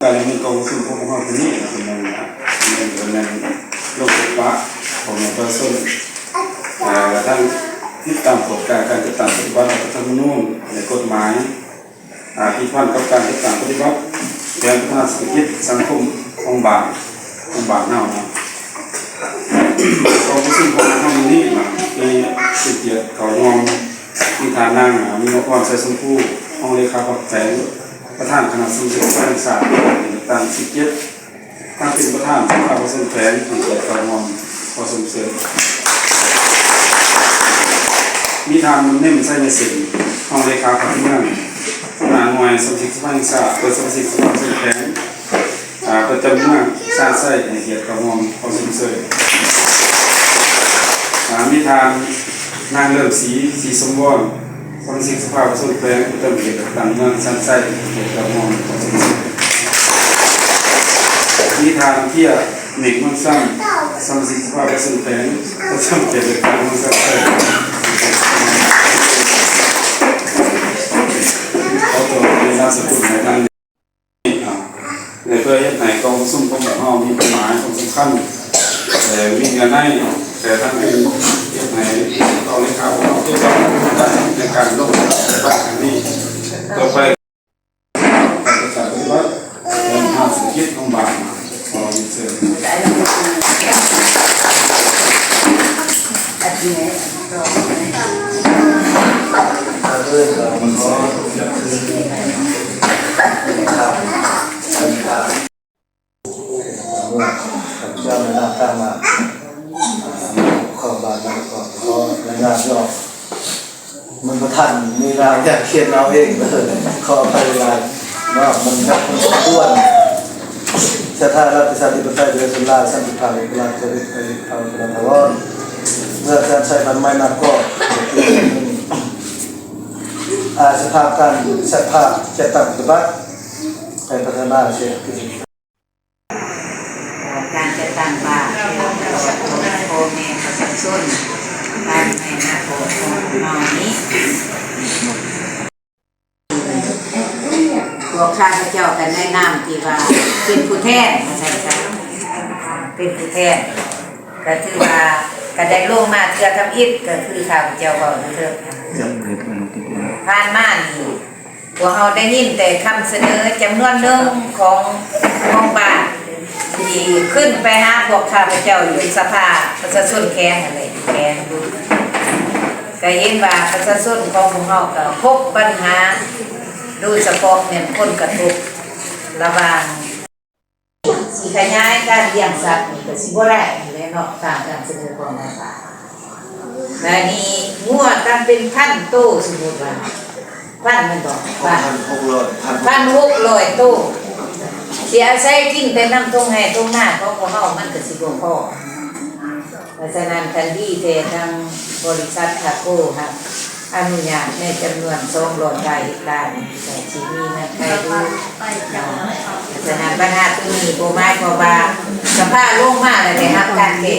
ການດຳເນີນກອງປະຊຸມຂອງພວກເຮົາມື້ນີ້ ເປັນແນວ ເປັນແນວລົງພົບປະຂອງປະຊາຊົນ ແລະ ທັງຕິດຕາມກວດກາການຈັດຕັ້ງປະຕິບັດລັດຖະທຳມະນູນ ແລະ ກົດໝາຍ ອາ ທີ່ກ່ຽວກັບການຈັດຕັ້ງປະຕິບັດແຜນພັດທະນາເສດຖະກິດສັງຄົມຂອງບ້ານ ຂອງບ້ານເຮົານະ. ກອງປະຊຸມຂອງເຮົາມື້ນີ້ນະ ມີເປັນກຽດເຂົ້າຮ່ວມ ມີທ່ານນາງ ມີນະຄອນ ໄຊຊົມພູ ຮອງເລຂາພັກແຂວງ ປະທານຄະນະສະມາຊິກສະພາແຫ່ງຊາດ ເລືອກຕັ້ງສິບເຈັດ ທັງເປັນປະທານສະພາປະຊາຊົນແຂວງ ໃຫ້ກຽດເຂົ້າຮ່ວມ ຂໍຊົມເຊີຍ. ມີທ່ານ ບຸນເນັມ ໄຊຍະສິນ ຮອງເລຂາພັກເມືອງ ຫົວໜ້າໜ່ວຍສະມາຊິກສະພາແຫ່ງຊາດ ເອີ ສະມາຊິກສະພາປະຊາຊົນແຂວງ ອາ ປະຈຳເມືອງຊານໄຊ ໃຫ້ກຽດເຂົ້າຮ່ວມ ຂໍຊົມເຊີຍ. ອາ ມີທ່ານ ນາງ ເລີມສີ ສີສົມວອນ ສະມາຊິກສະພາປະຊາຊົນແຂວງ ປະຈຳເຂດເລືອກຕັ້ງເມືອງຊານໄຊ ໃຫ້ກຽດເຂົ້າຮ່ວມ ຂໍຊົມເຊີຍ. ມີທ່ານ ເພຍ ເມກເມືອງຊຳ ສະມາຊິກສະພາປະຊາຊົນແຂວງ ປະຈຳເຂດເລືອກຕັ້ງເມືອງຊານໄຊ ຂໍຕົວເປັນນາມສະກຸນໃຫ້ນາງ ແລະ ເພື່ອເຮັດໃຫ້ກອງປະຊຸມຂອງພວກເຮົາມີຄວາມໝາຍ ຄວາມສຳຄັນ ແລະ ມີເນື້ອໃນ ແຕ່ທັງອື່ນເຮັດໃຫ້ກອງເລຂາຂອງເຮົາເກັບໄວ້ໃນການລົງປະຕິບັດຄັ້ງນີ້ຕໍ່ໄປ. ການປະຕິບັດແຜນພັດທະນາເສດຖະກິດຂອງບ້ານ ຂໍເຊີນ. ເຈົ້າໃນນາມຕາມວ່າ ຂອງບ້ານນະຄອນ ຂໍລາຍງານອອກ ມັນບໍ່ທັນມີນາມ ຢາກຂຽນເອົາເອງເດີ ຂໍອະໄພຫຼາຍເນາະ ມັນໜັກພໍສົມຄວນ. ສະຖາບັນປະຊາທິປະໄຕ ປະຊາຊົນລາວ ສັນຕິພາບ ເອກະລາດ ຈະເລີນໄພ ເອກະພາບ ວັດທະນະຖາວອນ ເມືອງຊານໄຊ ບ້ານໃໝ່ນາກອກ ອາ ສະພາບການ ສະພາບຈັດຕັ້ງປະຕິບັດ ໃຫ້ພັດທະນາເສດຖະກິດ ການຈັດຕັ້ງບ້ານ ພໍ່ແມ່ປະຊາຊົນ ການໃຫ້ນາຂອງເຮົານີ້ ພວກຂ້າພະເຈົ້າກໍໃນນາມທີ່ວ່າເປັນຜູ້ແທນ ວ່າຊັ້ນຊະ ເປັນຜູ້ແທນ ກໍຖືວ່າກໍໄດ້ລົງມາເທື່ອທຳອິດ ກໍຄືຂ້າພະເຈົ້າເວົ້າຢູ່ເທິງ ຜ່ານມານີ້ ພວກເຮົາໄດ້ຍິນແຕ່ຄຳສະເໜີຈຳນວນໜຶ່ງຂອງ ຂອງບ້ານ ທີ່ຂຶ້ນໄປຫາພວກຂ້າພະເຈົ້າຢູ່ສະພາປະຊາຊົນແຂວງຫັ້ນແຫຼະ ແຂວງ ກໍເຫັນວ່າປະຊາຊົນຂອງພວກເຮົາກໍພົບບັນຫາ ໂດຍສະເພາະແມ່ນຜົນກະທົບລະຫວ່າງ ຊິຂະຫຍາຍການລ້ຽງສັດນີ້ກໍຊິບໍ່ໄດ້ແຫຼະເນາະ ຕາມການສະເໜີຂອງນາຍບ້ານ. ບາດນີ້ງົວຕັ້ງເປັນພັນໂຕ ສົມມຸດວ່າ ພັນແມ່ນບໍ່? ພັນ ພັນຫົກຮ້ອຍ ພັນຫົກຮ້ອຍໂຕ ຊິອາໄສກິນແຕ່ນຳທົ່ງໄຮ່ທົ່ງນາຂອງພວກເຮົາ ມັນກໍຊິບໍ່ພໍ. ເພາະສະນັ້ນ ຄັນດີແທ້ທາງບໍລິສັດທາໂກຮັບອະນຸຍາດໃນຈຳນວນສອງຮ້ອຍປາຍເຮັກຕານີ້ ກໍຊິມີເງື່ອນໄຂຢູ່. ເພາະສະນັ້ນ ບັນຫາໂຕນີ້ບໍ່ໝາຍຄວາມວ່າສະພາລົງມາແລ້ວໄດ້ຮັບການແກ້